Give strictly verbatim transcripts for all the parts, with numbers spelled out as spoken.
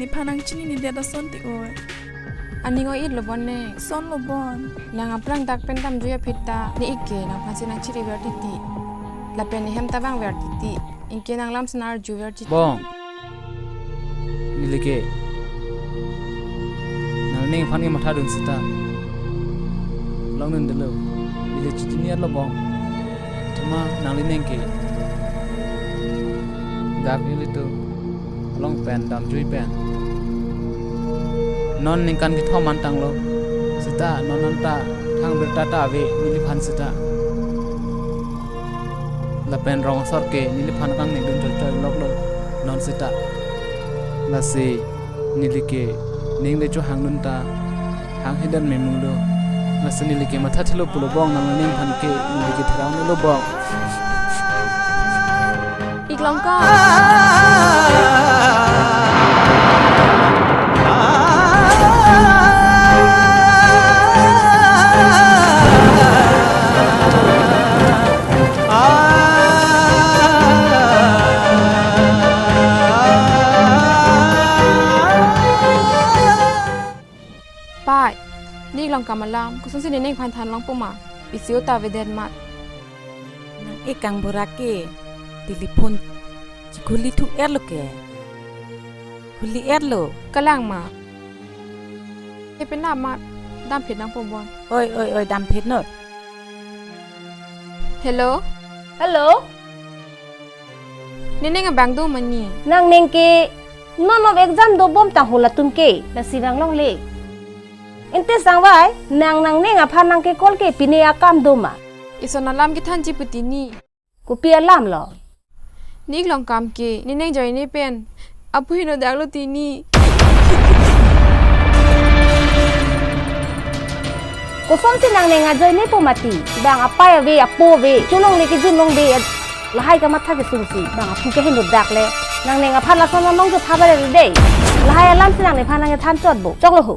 Nephan nangchininedet ason ti oi. Aning o-it lo bon ne. Son lo bon. Nang aphrang dak pen damjui aphi ta ne ik ke nangphansi nangchiriver titi. Lapen ne hem ta vangver titi. Anke nang lamsi nang arjuver titi. Bong. Neli ke nanglining aphan ke mathadun seta longdundelo. Neli chitini lo bong. Thema nanglining ke dak ilitum along pen damjui pen non ningkan kethom an tanglo. Seta non anta thang birta ta ave neliphan seta. Lapen rong asor ke neliphan kangnedun choi choi loklo non seta. Lasi neli ke ning le chohangdun ta hanghedet memulo. Lasi neli ke mathathelo pulo bong, nanglining aphan ke neli ke therang nelo bong. Iklongkam. Pai, ne iklongkam alam kosonsi nening aphan than longpo ma? Pisi o ta avedet mat. Nang ik kang bura ke telephone chikhuli thu erlo ke. Khuli erlo. Kalang ma. Epen na mat damphit nangpo bon. Oi, oi, oi, damphit no. Hello? Hello? Nening abang do ma ne? Nangning ke non of exam dobom tangho latum ke, lasi vang longle. Ante sangvai, nang nangning aphan nang ke call ke pine akam do ma? Ison alam kethanji pu ti ne. Kopi alam lo? Ne iklongkam ke nening ajoine pen aphu heno daklo ti ne. Kosonsi nangning ajoine po mati? Bang apei ave, apo ave, cholongle kejun longde, lahai kamatha kesungsi bang aphu keheno dak le. Nangning aphan lason anong ke phabar ri dei. Lahai alamsi nangnephan nangkethan chotbo. Choklo ho.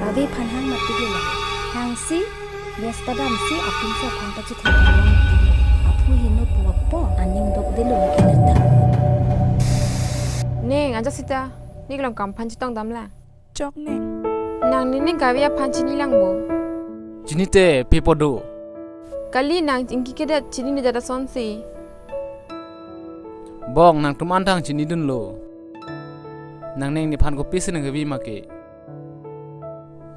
Kave aphan hang mati ke la. Hangsi, bes padamsi apinso aphan pachethek long mati ke. Aphu heno pu apo aning dokdelo ke la ta. Neng, ajat seta ne iklongkam aphan chetong damlang. Chok ne. Nang nening kave aphan chinilang bo? Chinite, pi po do? Kali, nang ingki kedet chininedet asonsi. Bong, nangtum an thang chinidunlo. Nangning nephan kopisi nangkevi ma ke?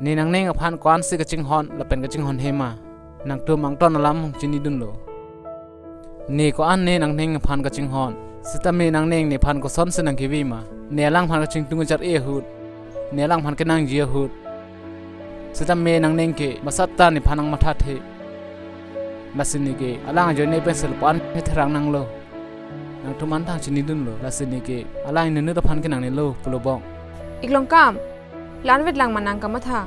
Ne nangning aphan ko-ansi kachinghon lapen kachinghonhe ma? Nangtum angton alam chinidunlo. Ne ko-an ne nangning aphan kachinghon? Sitame nangning nephan kosonsi nangkevi ma? Ne alangphan kachingtung kachar-e ahut, ne alangphan kenangji ahut, sitame nangning ke masat ta nephan nangmathathe. Lasi ne ke alang ajoine pen selpan hetherang nanglo. Nangtum an thang chinidunlo, lasi ne ke alang inut aphan ke nangnelo pulo bong. Iklongkam, la-an vetlang ma nang kamatha?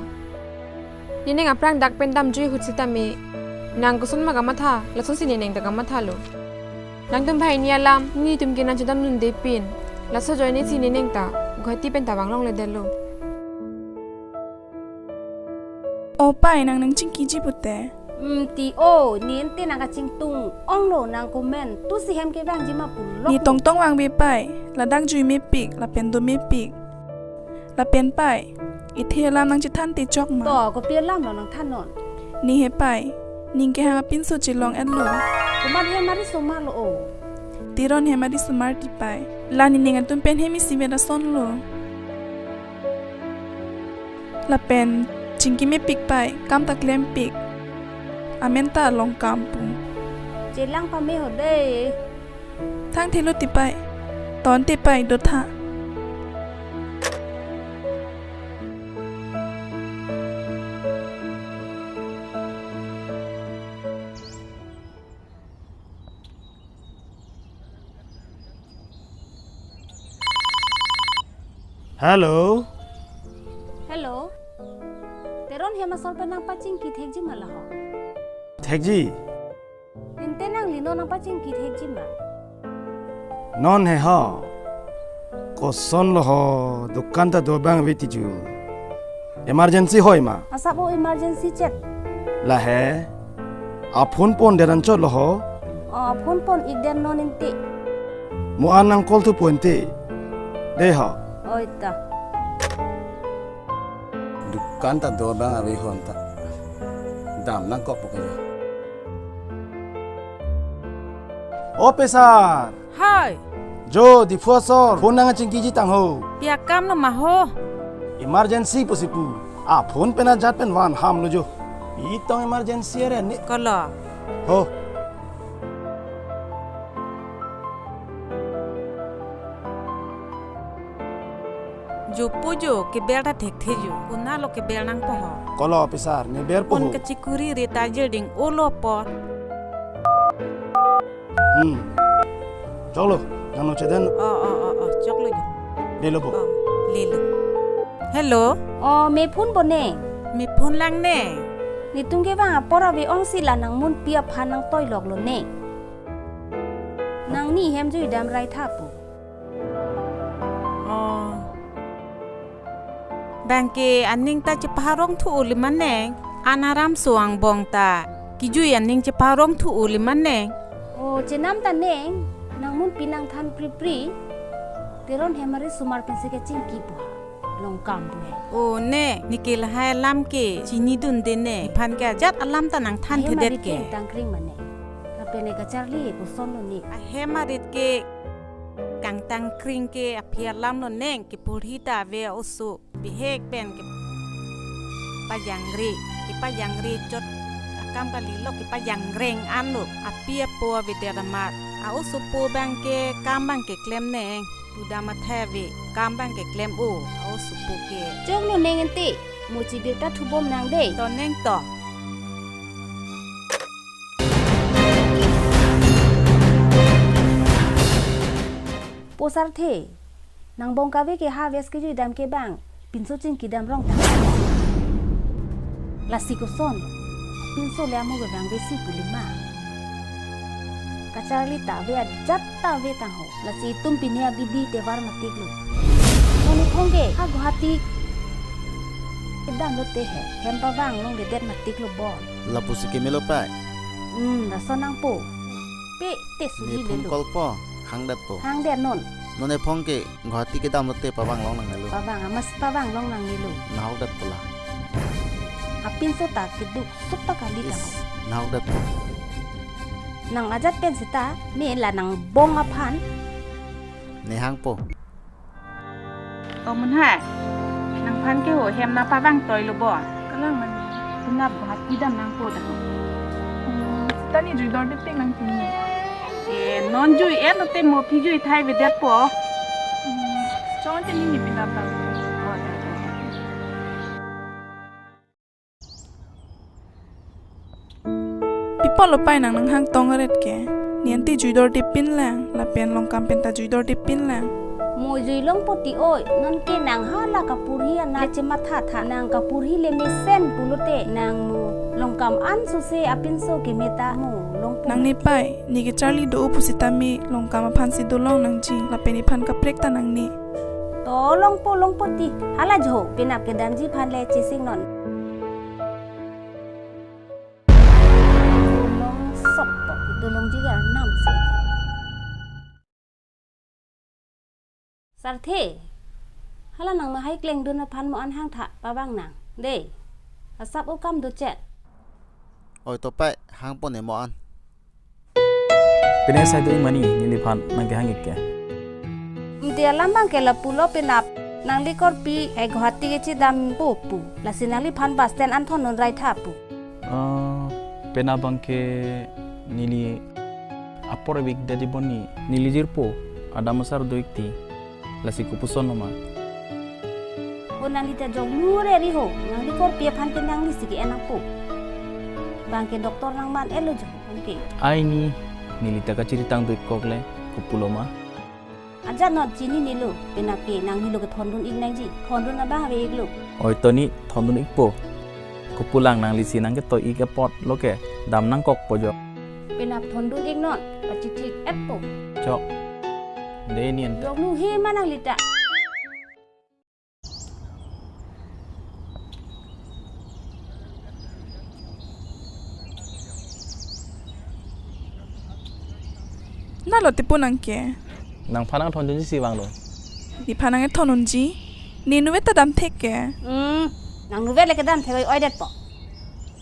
Nening aphrang dak pen damjui ahut sitame nang koson ma kamatha, lasonsi nening ta kamathalo. Nangtum banghini alam netum ke nangchedamdunde pin, laso ajoinesi nening ta Guwahati pen ta vang longledetlo. O pai, nang nangchingkiji pute. Hmm, ti o, ne ante nang kachingtung onglo, nang komantu si hem kevangji ma pulo. Ne tongtong vangve pai, ladak jui mepik, lapen do mepik, lapen pai, ithe alam nangchethan te chok ma? To, kopi alam lo nangthan non? Ne he pai, ning kehang apinso chelong-etlo. Komat hem ari somar lo o? Teron hem ari somar ti pai. La nening atum pen hem isivet asonlo. Lapen chingki mepik pai, kam ta klempik. Amen ta Longkam pu. Chelang pame ho dei. Thangthelo ti pai. Ton te pai, dotha. Hello. Hello. Teron hem asor pen nangpachingki thekji ma la ho? Thekji. Ante nangli non nangpachingki thekji ma? Non he ho. Koson lo ho, dukan ta dobang ave ti ju. Emergency hoi ma? Asap o emergency chet. La he, aphone pondet anchot lo ho. Oh, phone pon-ik den non ente. Mo an nang call thupo ente. Dei ho. Oi ta. Dukan ta dordang ave hon ta. Dam nangkokpo kali. O pesar. Hai. Jo, Diphu asor. Phone nangchingkiji tang ho. Pi akam lo ma ho? Emergency pusi pu. A phone pen ajat pen van ham lo jo. Pi tong emergency are ni. Kolo. Ho. Jo po jo, kebel ta thekthe jo. Konat lo kebel nangpo ho? Kolo pesar, ne ber po ho. Phone kachikuri re ta jerding olo po. Hmm. Choklo, nang no cheden. Oh, oh, oh, oh, choklo jo. Lelo po. Oh, lelo. Hello. Oh, me phone po ne? Me phone lang ne. Netum kevang apor ave ongsi la nangmunpi aphan nangtoilok lo ne. Nangni hem jui dam rai tha po. Oh. Bang ke aning ta cheparong thu uli ma neng, an aram so angbong ta. Kijui aning cheparong thu uli ma neng. Oh, chenam ta neng, nangmunpi nangthan pripri. Teron hem ari sumar pensi kechingki pu ha. Longkam pu he. Oh, ne, ne ke lahai alam ke chinidunde ne. Nephan ke ajat alam ta nangthanthedet ke. Hem ari keng tangkring ma neng. Lapen ne kacharli koson lo ne. Ahem arit ke kangtangkring ke aphi alam lo neng, kepurhi ta ave oso. Bihek pen kepajangre, kepajangre chot akam kali lo, kepajangreng anlo, api apo avedet amat. A-osopo bang ke kam bang keklem neng, pudam athai ave, kam bang keklem o, a-osopo ke. Choklo neng ente, mo chibir ta thubom nang dei. To neng to. Po Sarthe, nang bong kave ke harvest kejui dam ke bang, pinso chingki dam rong ta. Lasi koson, pinso le amo ke bang besi pulima. Kacharli ta ave ajat ta ave tang ho. Lasi itum pine abidi tevar matik lo. Noni khong ke, ha Guwahati kedam lote he, hem pavang longledet matik lo bon. Lapusi keme lo pai. Hmm, laso nangpo. Pe te suli ne phone lelo. Call po, hangdet po. Hangdet non. Non ephong ke Guwahati kedam lote pavang long nangnelo. Pavang, amas pavang long nangnelo. Nahokdet po la. Apinso ta keduk suk ta kali. Is, tang ho. Nahokdet po. Nang ajat pen seta, me la nang bong aphan. Ne hangpo. O Munhai, nangphan ke ho hem nangpavang toi lo bo? Kalang mani. Penap Guwahati dam nangpo ta ho. Hmm, seta ne juidor dipik nangpini. E, non jui-et lote mo aphi jui thai avedet po. Hmm, chon te ne ne penap dam. O, da, da, da. Pi apot lo pai nang nanghang tong ret ke? Ne ante juidor dipin lang, lapen Longkam pen ta juidor dipin lang. Mo jui longpo ti oi, non ke nang hala kapurhi ana le chematha tha, nang kapurhi le mesen pulote, nang mo Longkam an suse apinso keme ta mo longpo. Nang ne pai, ne kecharli do-o pusitame Longkam aphan si dolong nangji, lapen nephan kaprek ta nang ne. To longpo longpo ti, hala jo, penap kedamji aphan le chesing non. Dolong sok to, dolongji ke arnam si. Sarthe, hala nang mahai klengdun aphan mo an hangtha pavang nang, dei. Asap o kam do chet. Oi to pai, hangpo ne mo an. Pine sai do-ik mani neliphan nang kehang-ik ke? Mti alam bang ke lapulo penap nangli korpi, eh, Guwahati kechedampo pu. Lasi nangliphan bus stand an thondun rai tha pu. Ah, penap bang ke neli apor ave-ik dadi boni. Neli jirpo, adam asar do-ik ti. Lasi kopuson lo ma? O nangli ta jongnu re ri ho, nangli korpi aphan ke nangli si ke-en nangpo. Bang ke doctor nangman-et lo jo, bang ke. Ai ni, neli ta kachiri tang do-ik kok le, kopulo ma? Ajat non chinine lo, penap ke nangli lo kethondun-ik nangji, thondun abang ave-ik lo. Oi to ne, thondun-ikpo. Kopulang nangli si nang ketoi-ik apot lo ke, dam nangkokpo jo. Penap thondun-ik non, pachithik-etpo. Chok. Dei nian ta. Jongnu he ma nangli ta. Nalo tepu nang ke. Nangphan nangthondunji si vanglo. Nephan nangthondunji. Ne nuvet ta damthek ke. Hmm, nang nuvet le kedam thek oi, oidetpo.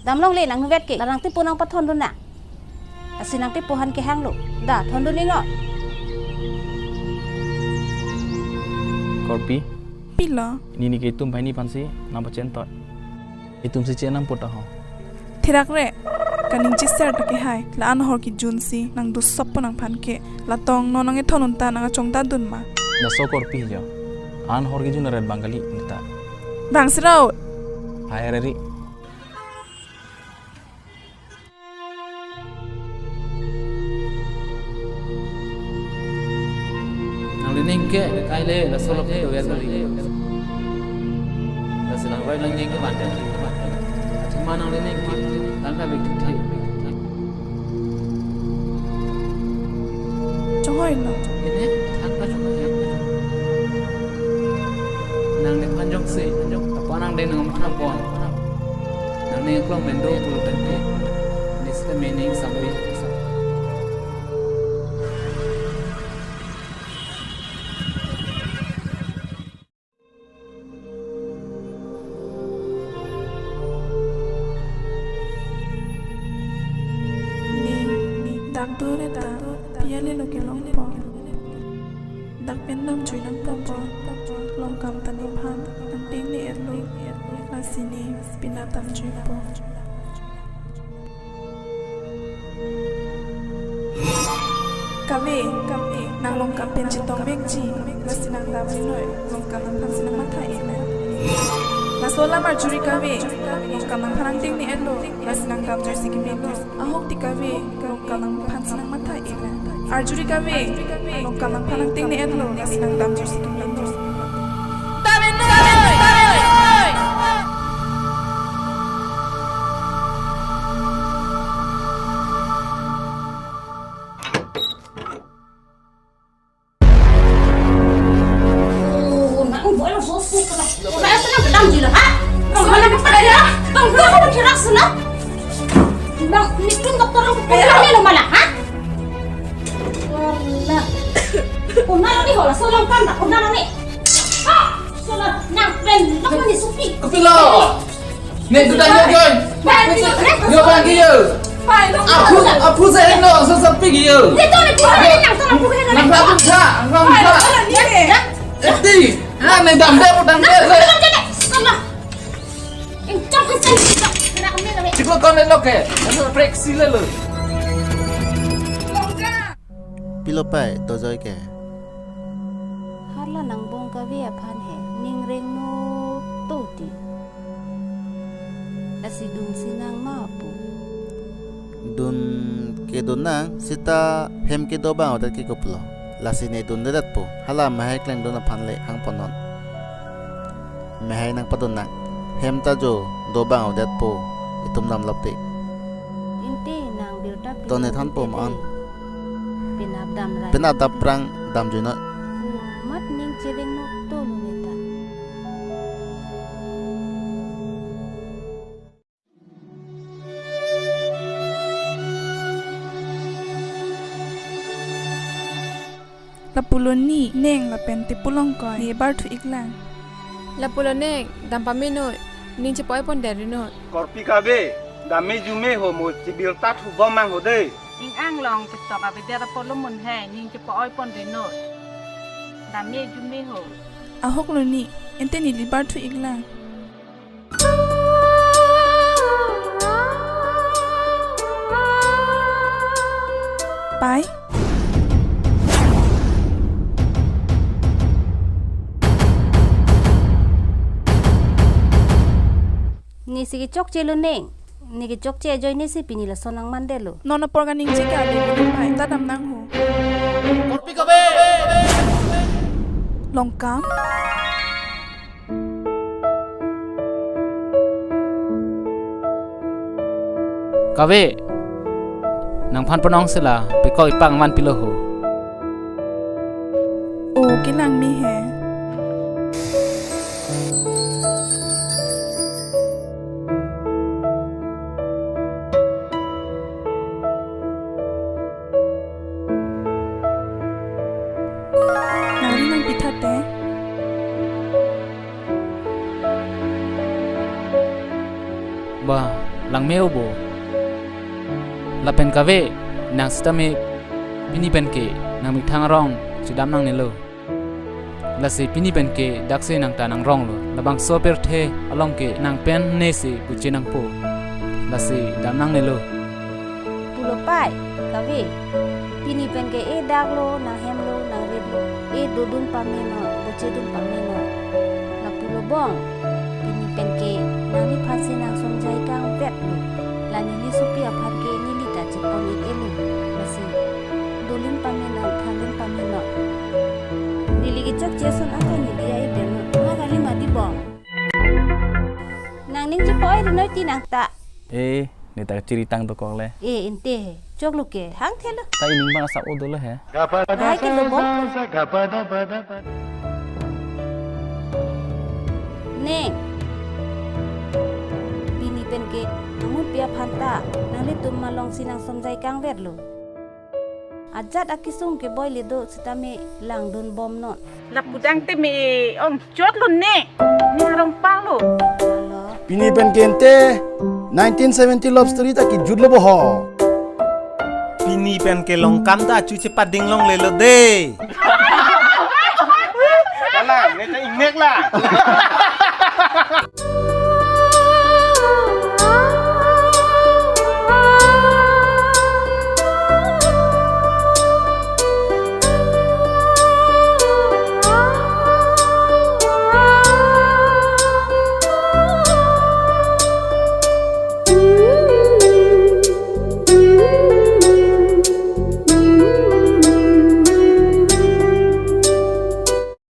Damlongle nang nuvet ke. La nang tepu nangpathondun nang. Lasi nang tepu aphan kehanglo. Da, thondun iknon. Korpi. Pilo. Nini ke itum banghini aphansi nangpachentot. Itumsi chenam puta ho. Thirak re. Kaningje ser ta kehai. La-an ahor kejunsi nangdosoppo nangphan ke. Latong non nangkethondun ta nang achongdadun ma. Laso korpi jo. An ahor kejun aret bang kali neta. Bang serau. Hai reri. Nanglining ke, kaile, laso lok ke dover kali. Lasi langroi langjeng ke vandet. Athema nanglining ke, tangka bik thik. Chonghoi lo. Ini, tangka chonghoi. Nangnephan jongsi, apa nangdeng nangphan pon. Nangning aklong mendo pulu tangte. Ini sita mening sampai. Ni, ni, dak dore ta, pia le lo kelongpo. Dak pen damjui nangpo po. Longkam ta nephan nangteng ne-etlo. Lasi ne penap damjuipo. Kave, kave, nang Longkam pen chetong vekji, lasi nang damri noi, Longkam nangphansi nangmatha-e nang. Laso alam arjuri kave, Longkam nangphan nangteng ne-etlo, lasi nang damjui si kemelo. Ahok ti kave, Longkam nangphansi nangmatha-e nang. Arjuri kave, Longkam nangphan nangteng ne-etlo, lasi nang damjui si kemelo. Dam-e noi! Dam-e noi! Kopilo? Ne duda nyo join. Nyo bang kiyo. Aphu, aphu se heno, so sa pi kiyo. Nang pha pun sa, nang pha pun sa. Eti, na ne damde, damde. Chiklo ton le lo ke. Asa prek si le lo. Pilo pai, dojoi ke. Hala nangbong kave aphan he, ning rengno to ti. Lasi dunsi nang ma pu. Dun kedun nang, sita hem kedo bang odet ke kopilo. Lasi ne dundedet pu. Hala mahai klengdun aphan le hangponnon. Mahai nangpadun nang. Hem ta jo do bang odet pu. Itum damlap te. Inte nang birta pi. To ne than po ma an. Penap dam rai. Penap dam prang damjui noi. Mat ning chereng nok to lo neta. Lapulo ni neng lapen tepu Longkoi ne barthu iklang. Lapulo neng, dam pame noi, ning chepo-oi pondet ri noi. Korpi kave, dam-e jume ho mo chibirta thubom mang ho de. Ning anglong petok avedet apotlo mun he, ning chepo-oi pon ri noi. Dam-e jume ho. Ahok lo ni, ente neli barthu iklang. Pai. Nesi kechokche lo neng. Ne kechokche ajoine si pini lason nangmandetlo. Non apor kaningje ke ave pai, ta dam nang ho. Korpi kave. Longkam. Kave. Nangphan ponong sila, pekok ipang man pilo ho. O, kelang me he. Ba, langme-o bo. Lapen kave, nang sitame pini penke nangmethang arong chedam nangnelo. Lasi pini penke daksi nang ta nangronglo. Labangso apirthe along ke nang pen ne si buche nangpo. Lasi dam nangnelo. Pulo pai, kave. Pini penke e daklo, nanghemlo, nangritlo. E dodun pamenon, buchedun pamenon. Lapulo bong. Pini penke nangliphan si nangsonjai kangvetlo. La neli sopi aphan ke neli ta chepon-ik-elo. Lasi dolun pamenon, thanlun pamenon. Neli kechokche ason anta neli ai benon. Mo kali mati bong. Nangning chepoi rinoi ti nang ta. Eh, ne ta chiri tang dokok le. Eh, ente he. Choklo ke, hangthelo. Ta ining bang asap o dolo he. Nai ke dobok. Neng. Pini penke, namun pia phanta, nanglitum malong si nangsonjai kangvetlo. Ajat akesung ke boi le do sitame langdun bomnon. Lapu dang te me ong chotlo ne. Ne arong palo. Alo. Pini penke ente nineteen seventy love story ta kejutlo bo ho. Pini penke longkam ta achu chepading longlelo de. Kalang, ne ta ingnek la.